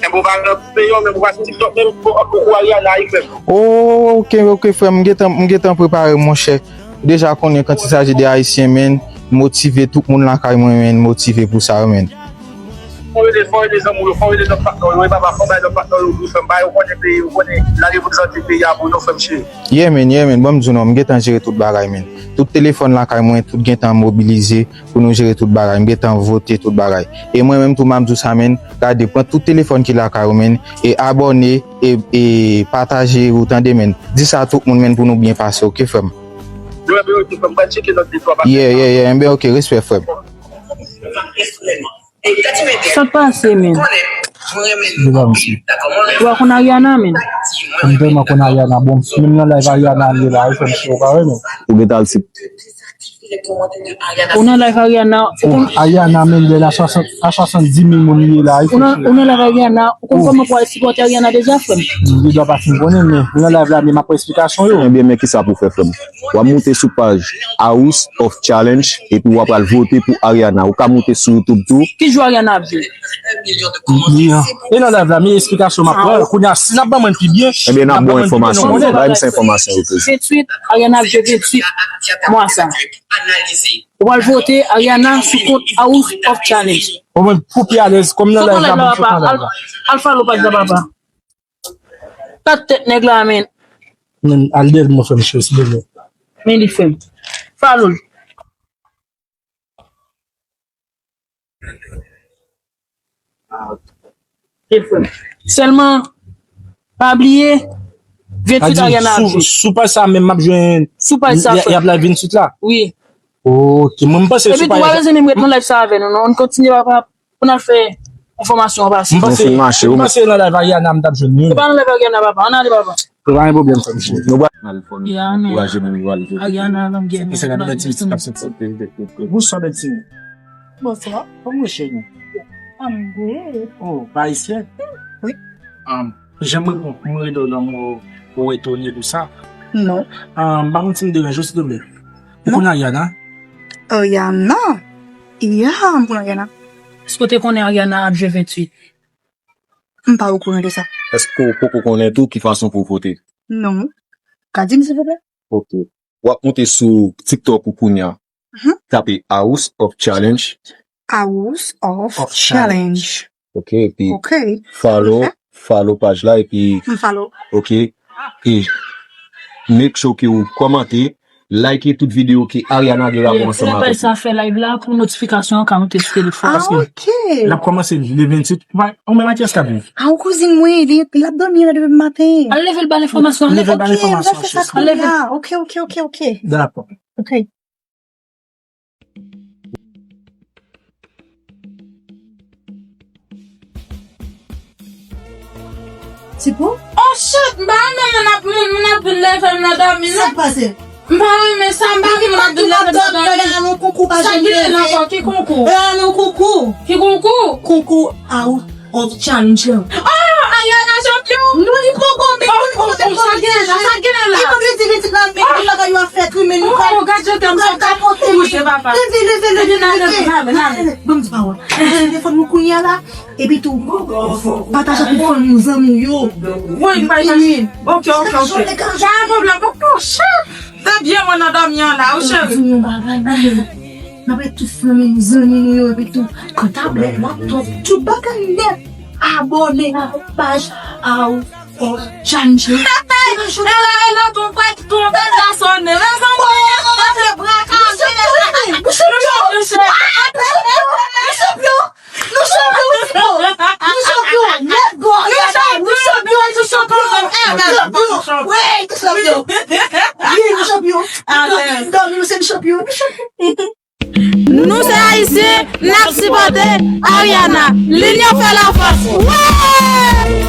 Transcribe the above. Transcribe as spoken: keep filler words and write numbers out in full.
Men bon, pa nan peyi an, men bon, pa sou TikTok, men bon, koukou Ariana, wi, frè m. Oh, ok, ok, frè m, m gentan, m gentan prepare, monchè. Ou deja konnen, quand il s'agit de Ayisyen, men, motive tout moun lakay mwen, men, motive pou sa, men. Fò ede, fò ede zanmi w yo, fò ede lòt patnè w yo, wi, papa, fò bay lòt patnè w yo, wi, frè m, ba yo konnen peyi, yo konnen, la reprezante peyi a pou nou, frè m, cheri. Yeah, man, yeah, man. Ban m di w non, m gentan jere tout bagay, man. Tout telefòn lakay mwen, tout gentan mobilize pou nou jere tout bagay. M gentan vote tout bagay. E mwen menm tou, m ap di w sa, man. Gade, pran tout telefòn ki lakay ou, man. E abòne, e, e pataje, ou tande, man. Di sa tout moun, man, pou nou byen pase, ok, frè m? Yo, yo, yo, frè m, mwen tcheke lòt de twa bagay. Yeah, yeah, yeah. Enben, ok, respè, frè m. Sa k pase, men? Li pa, mesye. Ou pa konn Ariana, men? M tèlman konn Ariana. Bon, menm nan live Ariana, li la, wi, frè m, si w pa wè, men. Ou gentan al sip. Ou nan live Ariana, ou konn Ariana, men, lè la, swasant, a swasanndis mil moun li ye la, wi, ou nan, ou nan live Ariana, ou konn kòman pou al sipòte Ariana deja, frè m? Li dwa pa fin konnen, men, li nan live la, men m ap pran esplikasyon yo. Ebyen, men kisa pou fè, frè m? W ap moute sou paj House of Challenge, epi w ap al vote pou Ariana. Ou ka moute sou YouTube tou. Ki jou Ariana ap jwe? Li an. E nan live la, men esplikasyon m ap pran. Kounye a, si n ap ban mwen pi byen, ebyen, n ap ban mwen pi byen, nou konnen. Bay m sa enfòmasyon yo toujou. Venntuit, Ariana ap jwe venntuit mwa sa. Ou pral vote Ariana sou kont House of Challenge. Bon, mwen, pou pi alèz, kòm nan live la, mwen sot nan live la. Al follow paj la, papa. Kat tèt nèg la, men. Men, al dèyè l, mon frè m, cheri, silvouplè. Men li fè m. Follow l. Sèlman, pa bliye, venntuit Ariana ap jwe. Sou paj sa menm, m ap jwenn. Sou paj sa, y ap live venntuit la? Wi. Ok, mwen, m panse sou paj sa. Epi tou, pa bezwen menm ret nan live sa avè nou, non. Ann kontinye, papa. Pou n al fè enfòmasyon an pase. M panse, m panse nan live Ariana m t ap jwenn li. Se pa nan live Ariana, papa. Ann ale, papa. Se pa yon pwoblèm, frè m, cheri. Nou pral ankouraje moun yo ale jwe. Ariana nan gen. Mesye, gade bèl ti mesye k ap soti. Bonswa, bèl ti moun. Bonswa, kòman w ye, cheri? Ann gou. Oh, pa ayisyen? Wi. Janm reponn, mwen rele w nan mo, ou etone pou sa. Non. M pa konn si m deranje w, silvouplè. Ou konn Ariana? Ariana? Ya, m konn Ariana. Èske w te konnen Ariana ap jwe venntuit? M pa okouran de sa. Èske w poko konnen tou ki fason pou w vote? Non. Ka di m, silvouplè? Ok. W ap moute sou TikTok ou kounye a. Mhm. Tape House of Challenge. House of Challenge. Ok, epi follow, follow paj la, epi, ok, e make sure ke ou kòmante, like tout videyo ke Ariana gen rapò ansanm avèk li. Sa fè live la pou notifikasyon an ka moute sou telefòn. Ah, ok. L ap kòmanse le venntuit. Ou menm a kiyès k ap viv? Ah, yon kouzin mwen, li, l ap dòmi la depi maten. Al leve l ba l enfòmasyon. Leve l ba l enfòmasyon, cheri. Al leve l. Ok, ok, ok, ok. Dakò. Ok. Tipo? Oh shit, m pa renmen moun ap, moun, moun ap vin leve m nan dòmi, non. Sa k pase? M pa renmen sa, m pa renmen moun ap vin leve m nan dòmi. Sa ki gen ankò? Ki konkou? Ki konkou? Ki konkou? Konkou a ou. Of challenge lan. Oh, Ariana chanpyon! Non, li poko, men li poko te pran sa gen la, sa gen la. Li poko te di, li di, nan men, li bagay yo ap fèt, wi, men nou pral, oh, gad jan tèm sa ap pote, wi, papa. Leve, leve, leve, leve, leve. Ban m di pawòl. Telefòn nou kounye a la, epi tou, pataje pou fanmi w, zanmi w yo. Wi, m pataje. Ok, ok, ok. Pa gen pwoblèm, ok, chè. Se byen mwen nan dòmi an la, wi, cheri. N ap ret tout fanmi nou, zanmi nou yo, epi tou, pran tablèt, laptop, tout bagay nèt. Abòne nan paj a ou, o, Challenge la. E la, e la, ton pwèt, ton bèl la sonnen. Mezanmi, mwen se bra kaze. Nou chanpyon, nou chanpyon. Nou chanpyon, wi, Sipo. Nou chanpyon. Let's go, Ariana. Nou chanpyon, nou chanpyon, nou chanpyon. Wi, nou chanpyon. Wi, nou chanpyon. Amen. Nou se chanpyon. Nou chanpyon. Nou se Ayisyen, n ap sipòte Ariana. Linyon fè lafòs. Wè!